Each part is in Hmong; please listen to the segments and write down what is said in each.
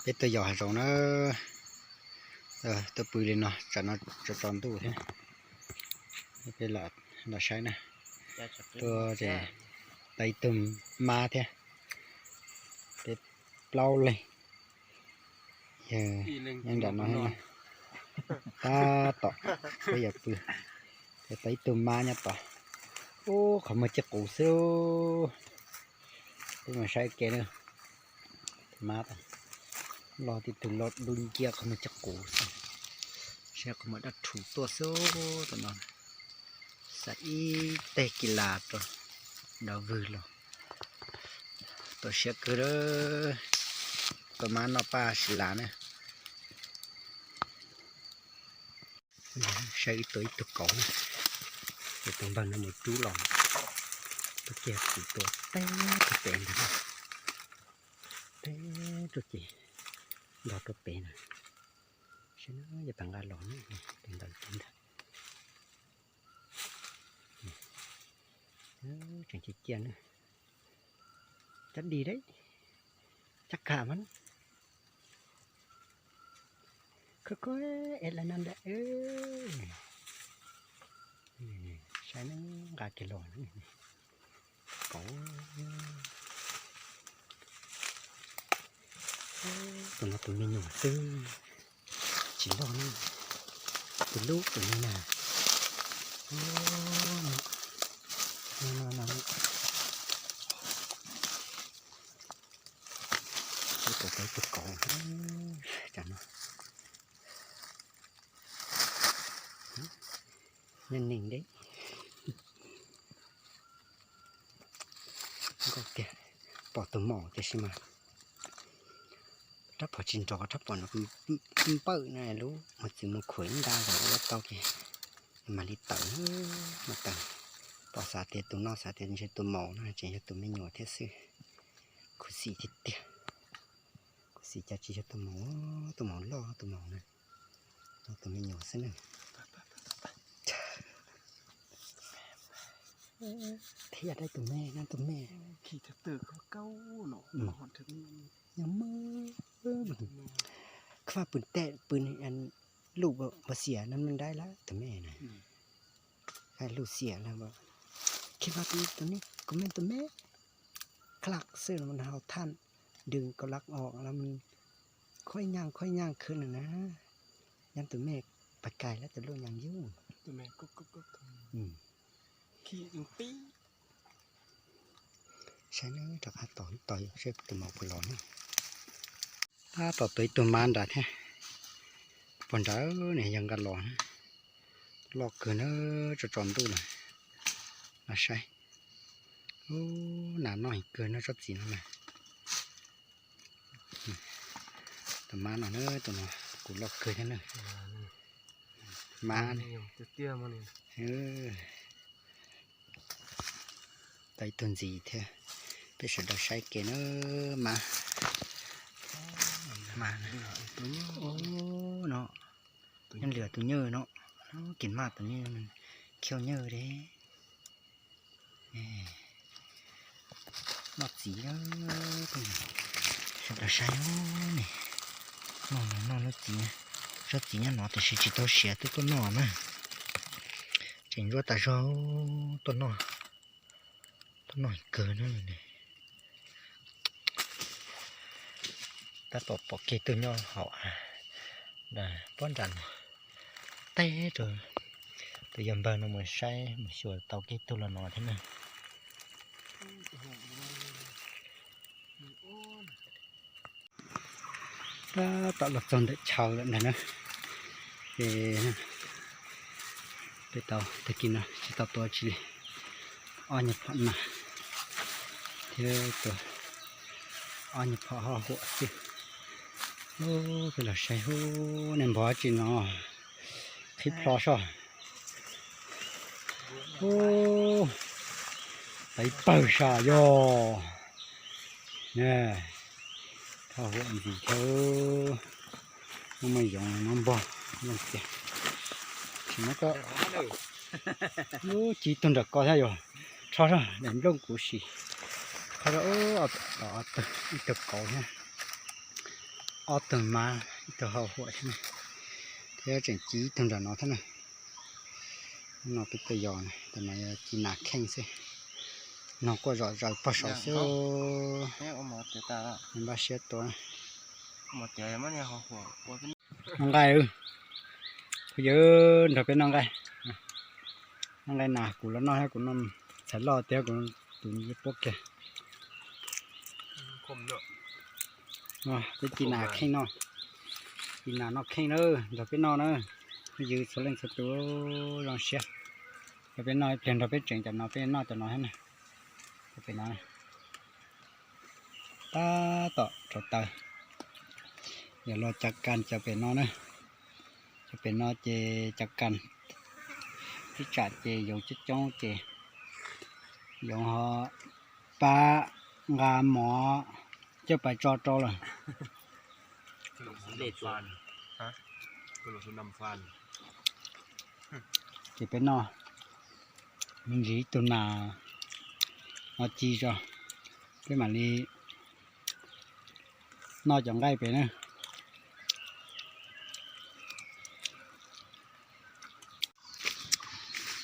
Peb tuaj yos hav zoov na, tuaj pw li no tsam no tsaus tsaus ntuj thiab. Peb los saib na, tuaj ces tau ib tug mab thiab, peb plaub leeg. Yog nyob nram no thiab na, tab tom peb yog pw, ces tau ib tug mab nyob tod. Ub, qhov muag cig qus xwb. Peb mus saib ke na. Mab loj tib tug loj dub nciab, qhov muag cig qus xwb. Saib qhov muag dab rhuv tuaj xwb. Tam no xa ib teg kis las rau nrad vwg los. Tuaj siab kawg, tua mab noj paj si las na. Saib ib tug, ib tug kauv, ces tus npawg no mus rub los, tus kiag kuv tua teb rau pem ntag, teb rau ces nrog rau pem na. Saib na, yog pab nqa los na, tus ntawd tus ntawd. Tseem ciaj ciaj na. Cab di deb, cab kam mas. Khov khov es lawv no ntag. Saib na, nqa kiag los kauv. Tus no tus me nyuam xwb, tsis loj na, tus lub tus me na. No no no, tus kauv, tus kauv, tsam no nyob neeg deb. Nkauj tiag, pom tus maum tiam sis mas rab phom tsis nrov, rab phom no npawm na, lub mos txwv mus khuam ib nta kom ua tau ces mam li tawm, mam tawm. Pom xav tias tus no xav tias ntshe tus maum no tseem yog tus me nyuam thiab xwb. Khuv xim tiag tiag. Khuv xim cas tsis yog tus maum, tus maum loj, tus maum na, tus me nyuam xwb na. Thiab yog dai tus me, tus me. Yog muaj, khuaj pw tej pw luj npua xiam no me dai lawm tus me na. Luj xiam lawm, khi tus me, kuv me tus me, khlaq xwb los hau thaj dws kau lab os los khuaj nyaj khuaj nyaj khwb na na. Yog tus me pais kais lawm tus luj nyaj yug. Saib neb rov qab tos tos saib tus maum puas los na. Tab tom tuaj ib tug mab nrad thiab, puag nrad ne yog nqa los na. Loj kawg na, tsaus tsaus ntuj na. Los saib. Ub, nas noj heev kawg na tsob txiv no na. Tus mab no na, tus no kuv loj kawg thiab na. Mab, tau ib tug ntxiv thiab. Peb sawv daws saib ke na, mab, mab no, nyob li tus nyuj no, kis maj tus nyuj, khiauj nyuj li. Noj txiv, sawv daws saib ne, noj noj lub txiv, tsob txiv nyob no tiam sis tsis tau siav twb tuaj noj na. Tseem ntsuab tas zog, tuaj noj, tuaj noj kawg na. Tab tom pom kiag tug nyob hauv, pob nram no, teb rau, tus yawg npawg no mus saib mus xyuas tau kiag tug los no thiab na. Tab tom los txog ntawm chaw lawm ntag na. Ces peb tau tag kis no tsis tau tua tsi li, ob nyuag phom nas thiab tua ob nyuag phom hoj huam xwb. Peb los saib hub, nej npog tsi no, qhib plho soj. Ub, tau ib pawg sab yog. Hoj huam ntxiv thiab. Muaj muaj yoov no npog, npog tiag. Ub, ci tug nram ko thiab yog, rho zog daim nplooj kuv sim, rho zog, ib tug kauv thiab, ob tug mab, ib tug hau huam thiab, thiab tseem ci ib tug nram no thiab na. No peb tuaj yos, tam no yog ci nas kheej xwb, no quaj zom zaws pog saud xwb. Npaj siab tua. Noj nqaij, kuv yawg nrog peb noj nqaij. Noj nqaij nas kuv los noj thiab, kuv noj txhais loj thiab kuv tus puab kiag. Peb ci nas kheej no, ci nas noj kheej na, nrog peb noj na. Phooj ywg txhua leej txhua tus zoo siab, nrog peb noj ib pliag, nrog peb tseem cov no, peb noj cov no thiab na. Cov pem no, tab tom rauv taws, yog los cov kas cov pem no na. Cov pem no ces cov kas, ib tsam ces yoov coob coob ces yoov ho pab nqa mov coj pais tso rau lawm. Ces peb noj me ntsis ib tug nas no ci tso, peb mam li noj cov nqaij pem na.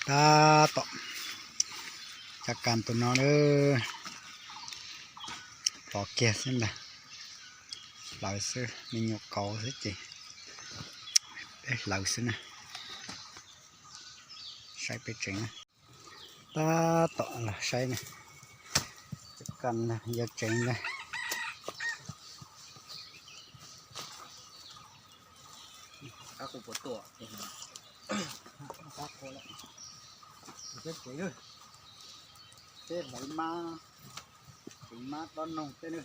Tab tom cov kas tus no na, pov kiag xwb ntag, hlawv xwb, me nyuam kauv xwb ces peb hlawv xwb na. Saib peb tseem na, tab tom los saib na, cov kas yog tseem ntag. Peb hlawv mab, hlawv mab dob noog tej na.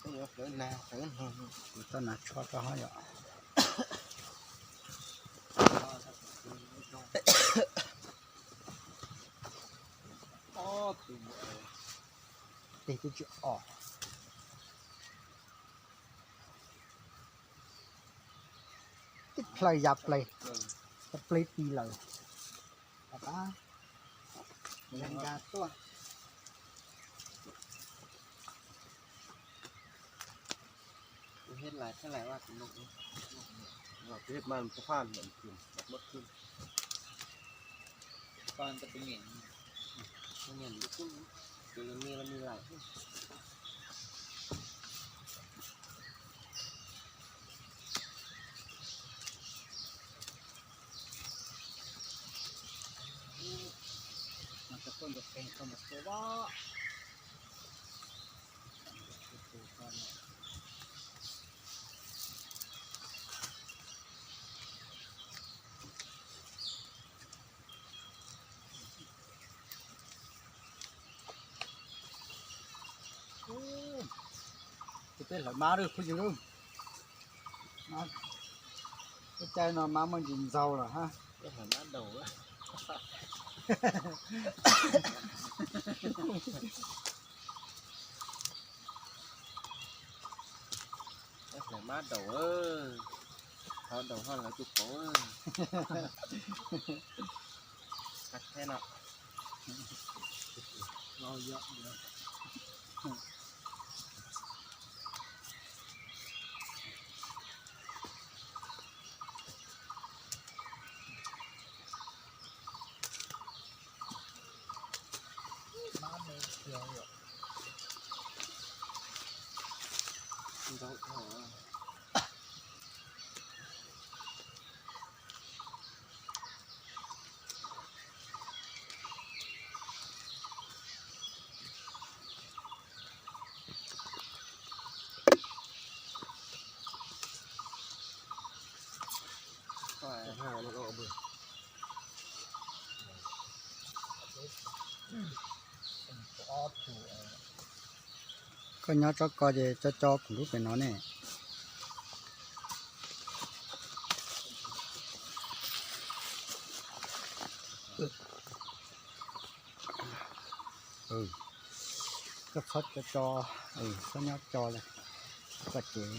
Kuv tau nas tsho rau hov yom. Tes twb tsis os. Tib plhaw ya play, ya play ti lawm. Pab, nkag tuaj. Ces peb hlawv mab lawm phooj ywg. Lub caij no mab muaj ntsis ntxaug lawm hab. Hlawv mab daum, ho daum ho hlawv tus kauv. Koj nyob tsob ko ces tso tso kuv lub pem no ne. Koj txhob tso tso, txhob nyob tso li. Koj ces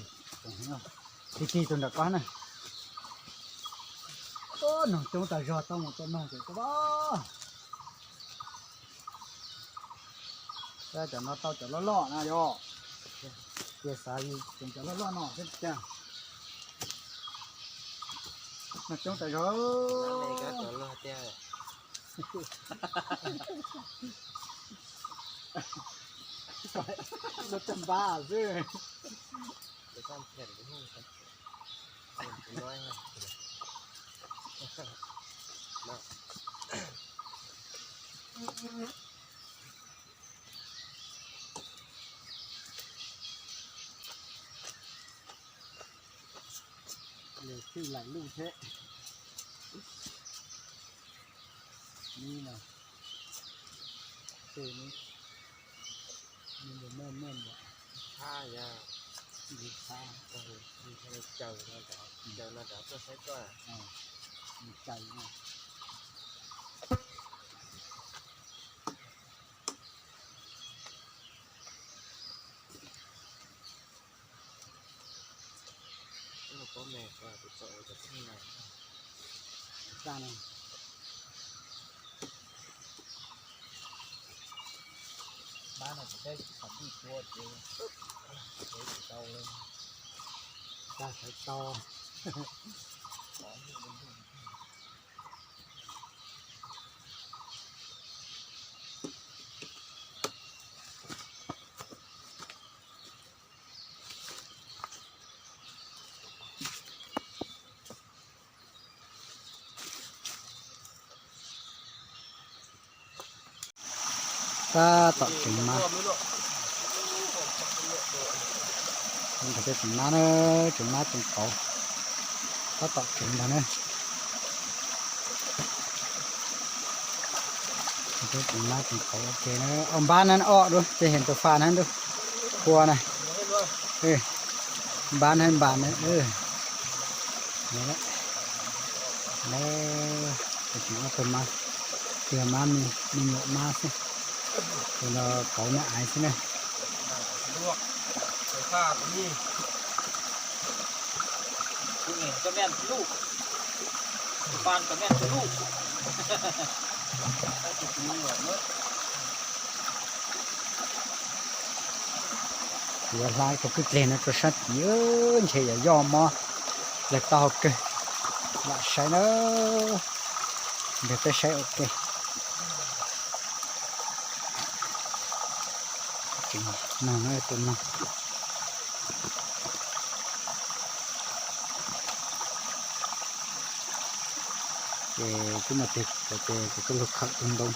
tig tig tus nram ko na. Noog coob tas zog, tau mus tua noog tseem tau. Cov no tau cov loj loj na yog. Cia xav li tseem cov loj loj no xwb cas. Noog coob tas zog. Lub tag npab xwb. Lawv twb laim luj thiab. Ni no, ces ni, ni meej meej yom. Thab yog, thab, caws no rov, caws no rov tuaj saib tuaj. Caws no. Npab no kuv teb tsis tau ces, tsis tau, tsis tau. Tab tom tseev mab, ntawm peb tseev mab na, tseev mab tseev kauv, tab tom tseev ntag na. Peb tseev mab tseev kauv ua ke na, ob npab na, ob dua tej heev tus faj na, dua kua na, npab na, npab na. Tseem ob tug mab, tig mab me nyuam mab xwb, tus no kauv me aiv xwb na. Yuav hla ib tug kwj dleg no rau sab tid, ntshe yuav yoj mob lawv taub hau kawg. Lam saib na, nrog peb saib ua ke. Tseem noog na, tus noog. Ces twb muaj tig ces kuv coj lug khawm tus ntoo,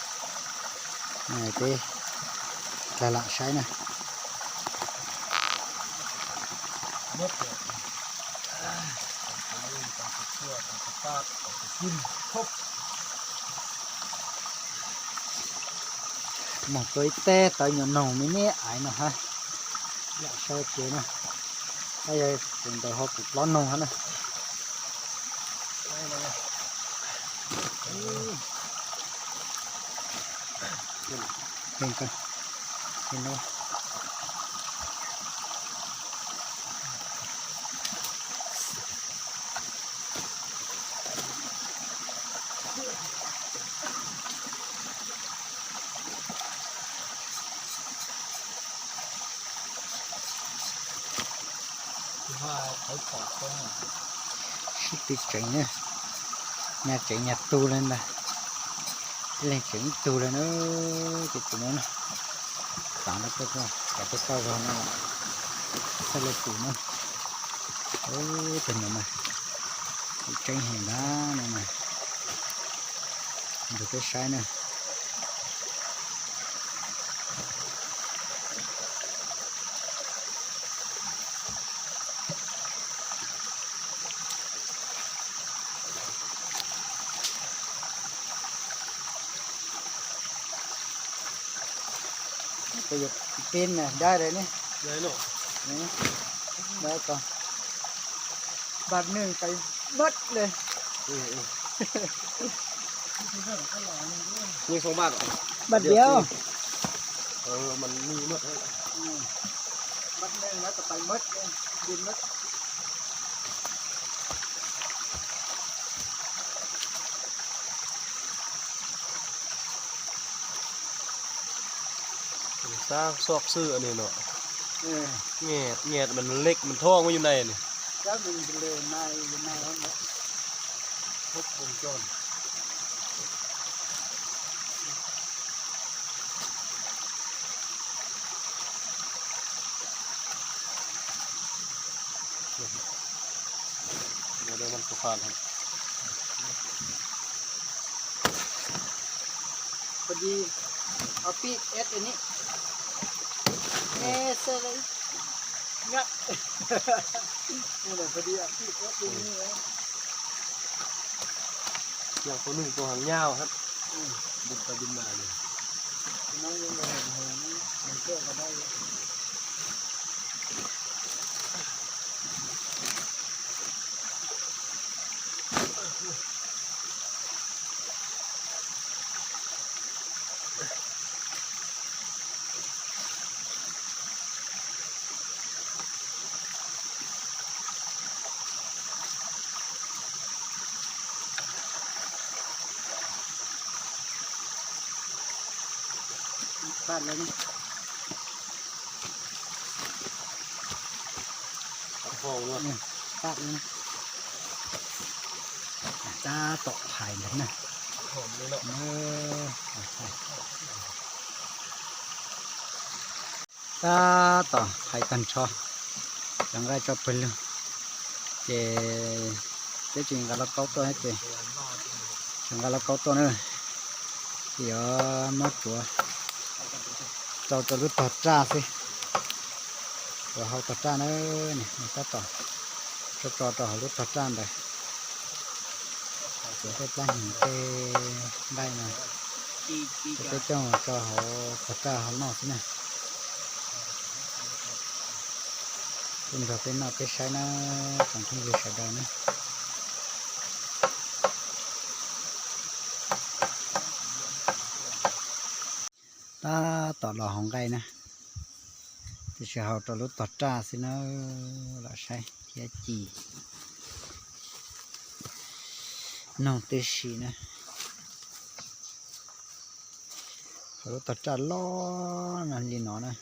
peb dlhag lam saib na. Moog tua ib teg tawv nyuam noog me me aiv no hab. Lam saib kev na, tab yog tus ntawd ho kuv plob noog hab na. Sib tw tseev na, nyag tseev nyag tug le ntag. Ib leeg tseev ib tug le na, ces tus no na, xav no tuaj, xav tuaj toj zog no, txhaj le tus na. Tus no mas, tseeb heev ntag no mas, nrog peb saib na. Peb mas dab lawm ne. Npaj neeg pais mab le. Npaj diav. Npaj neeg lawv pais mab, npaj mab. Tab xoj xwb ni no. Nghe, nghe mình lệch mình thua ngu như này này. Padi, a pib et ni. Nghe sơ đây. Ngắt. Padi, a pib et ni. Yog khối nung tô hàng nhau hết. Bịt tay bịt mờ đi. Tab tom hais ntawd na. Tab tom hais tag nrho cov nqaij tso pawg lug, ces peb tsis nqa lauj kaub tuaj ces tsis nqa lauj kaub tuaj na, ces yuav muab tsuav rau rau lub tog raj xwb. Tsuav hau tog raj na, tab tom tso tso rau hauv lub tog raj ntawd. Tsuav tej plab hnyuv tej nqaij no, peb coj tso hauv tog raj hauv noj xwb na. Tuaj nrog peb noj peb saib na, tsoom phooj ywg sawv daws na. Tab tom los hauv nqaij na, tiam sis hau rau lub tog raj xwb na, los saib thiab ci. Noog tib si na. Hauv lub tog raj loj no li no na.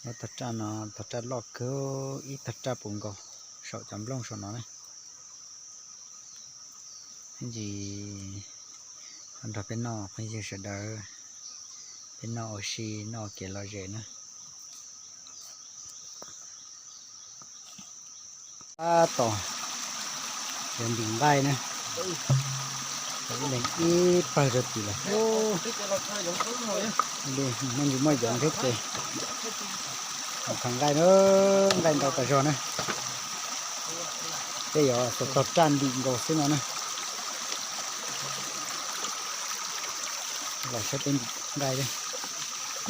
Lub tog raj no tog raj loj kawg, ib tog raj puv nkaus saum cov nplooj saum no na. Ib ntsis ho nrog peb noj phooj ywg sawv daws, peb noj ua si noj kev lom zem na. Tab tom yuav ntim nqaij na, ib leeg ib pawg rau tim lawm. Muaj ntsis muaj yoov thiab ces khav nqaij na, nqaij ntau tas zog na. Peb yuav xuas tog raj ntim nkaus xwb no na. Los saib peb ntim nqaij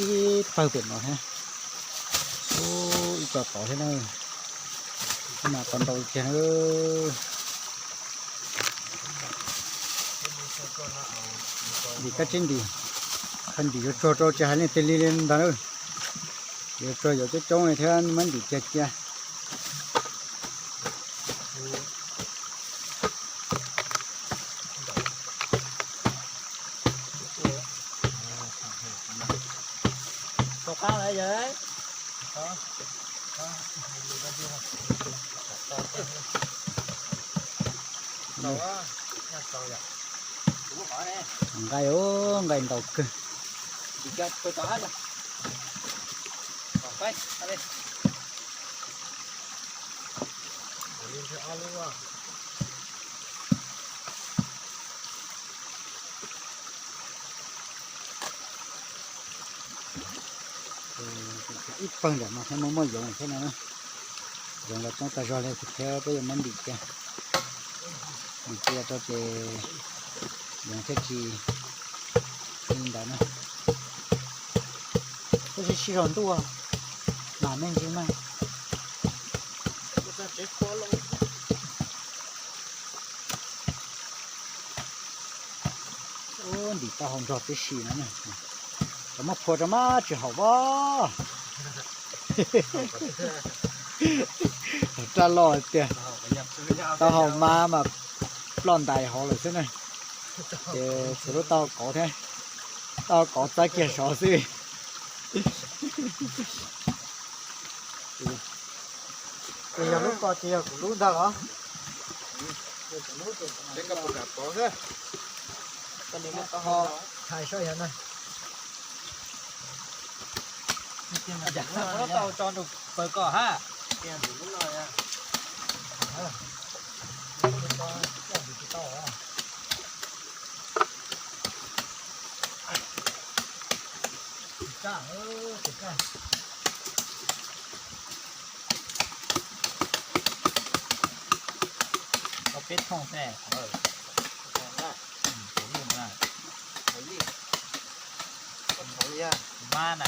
ib pawg pem no thiab. Ub, ib co tod thiab na. Ub, mas tau ntau tiag na. Ntim kab tsib ntim, qhov ntim yuav tsuag rau tsis hais leej twg li li ntag na. Yuav tsuag yuav coob coob li thiab muab ntim cia cia. Nqaij, nqaij ntau kawg. Ib pawg ntawm no thiab muaj muaj yoov thiab no na. Yoov los coob tag zog li thiab peb yuav muab ntim cia. Ntim cia rau ces yoov thiaj tsis li ntawd na. Tab sis sib zog ntuj mas me ntsis mas. Ub, ntim tau hau nrog tib si no na. Cov muab phua rau mas tsis haum as. Tog raj loj tiag. Tau hau mas mas ploj ntais hauv lawm xwb na. Ces txhua lub tau kauv thiab, tau kauv txav kiag saud xwb. Ces yog lub ko ces yog kuv lub ntag los? Hais saib yog na. Tau tso nrug pawg ko hab. Tau peb thooj xwb. Mab na.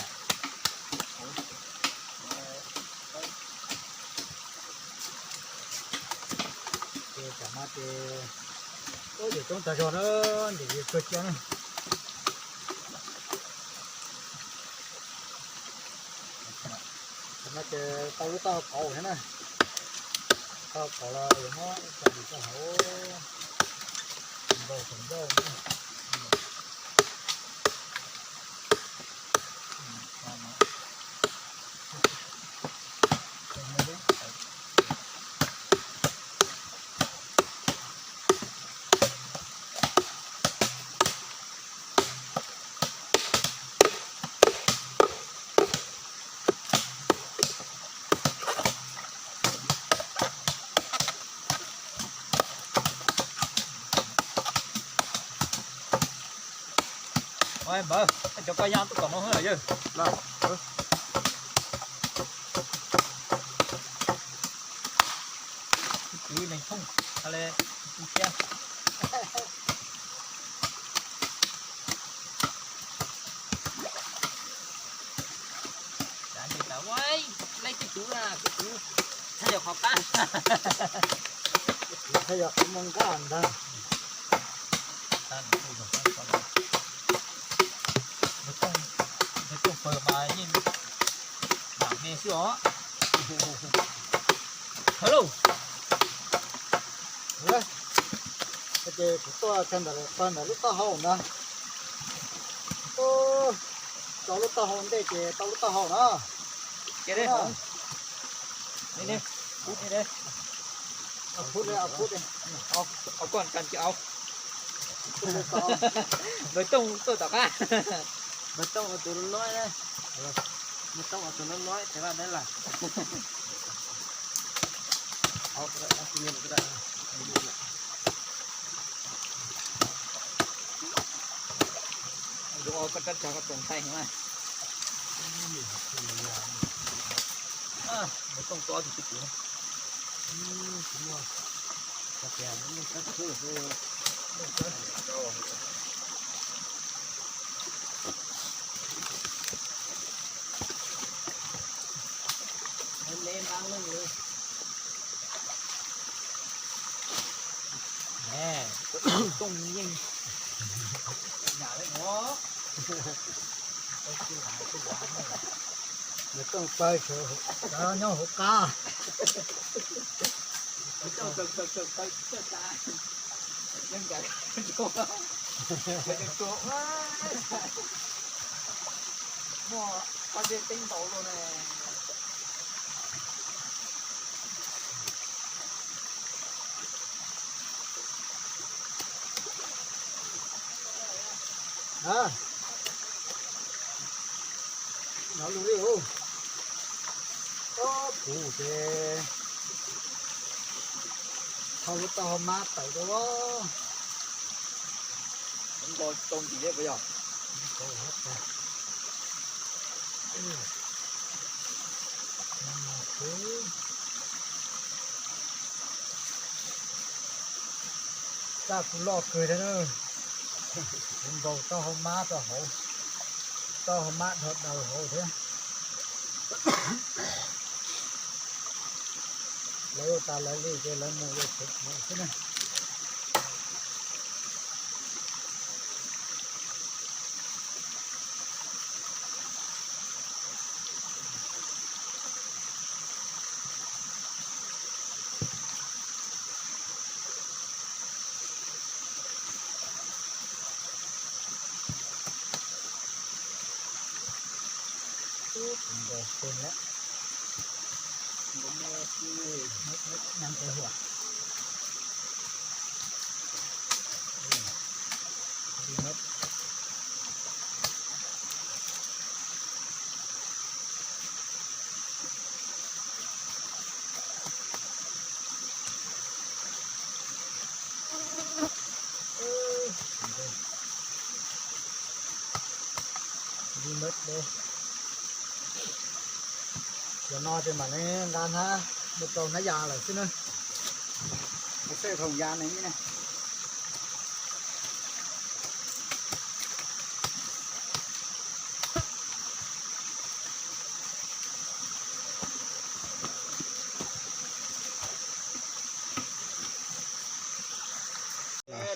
Ces tam no ces ua yawm coob tag zog na, ntim yawg kawg cia na. Tam no ces tau lub taub hau qauv thiab na. Taub hau qauv los yuav muab tso dim rau hauv, nkaus tus ncauj. Npawg, cov ko ya tuaj kom no yawg. Kwv neeg thooj, le, tu siab. Leej twg tuv na, kuv tuv txhaj yog qhov qab. Txhaj yog qhov muaj nqaj ntag. Npawg Tooj pawg mas yeej nam me xwb os. Hawv lauj. Ces kuv tuaj txog ntawm, txog ntawm lub taub hau ntag. Txog lub taub hau ntej ces tau lub taub hau na. Ces Npawg Tooj tuaj tom qab. Npawg Tooj ua tus loj loj, Npawg Tooj ua tus loj loj ces vaj dab las. Koj rab tso koj txoom ntxhais heev na. Npawg Tooj tuaj tus twg kuv. Tooj yeej yam li ua. Nws Tooj pawg sawv nyob hauv qab. Muaj pob zeb teeb ntaus luaj ne. Nov lug li, kuv ces thau lub taub hau mab tawm rau. Nkaus tau ntsis thiab puas yog? Txaj kuv loj kawg thiab na. Kuv nkaus taub hau mab rau hauv, taub hau mab dhau daws hauv thiab. Lawv ua tas lawv li ces lawv mus li xwb na. Cov no ces mam li nqa hnab mus rau hnab yas lawm xwb na. Xej thoom yas ne.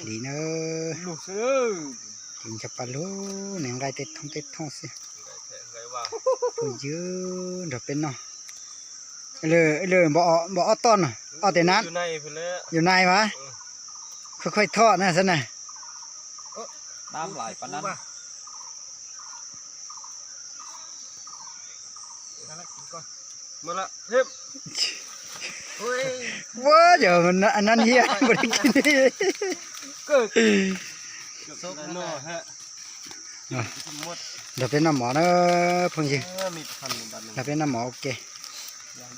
Hliv na, hliv ncho pa lug ne, nqaij tej thooj tej thooj xwb. Phooj ywg nrog peb noj. Lwm npaum ob toj no, ob tes nab. Yus nai mas, khuaj khuaj thoj na xwb na. Ua yog nab hiab npaum li kiag. Nrog peb noj mov na phooj ywg. Nrog peb noj mov ua ke.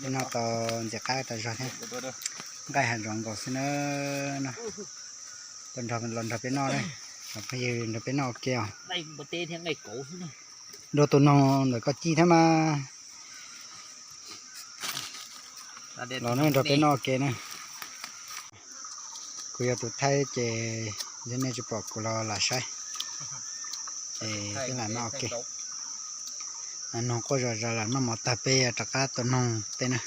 Peb noj tau ntxim qab tau zog thiab. Nqaij hav zoov nkaus xwb na. Tau nrog los nrog peb noj, phooj ywg nrog peb noj ua ke os. Nrog tus noog ntawm koj ci thiab mas. Los nrog peb noj ua ke na. Kuv yog tus thaij ces yog nej tsis pom kuv los lam saib. Ces peb lam noj ua ke. Noog quaj zom zaws lawm, noj mov tag peb rov qab tua noog tej na.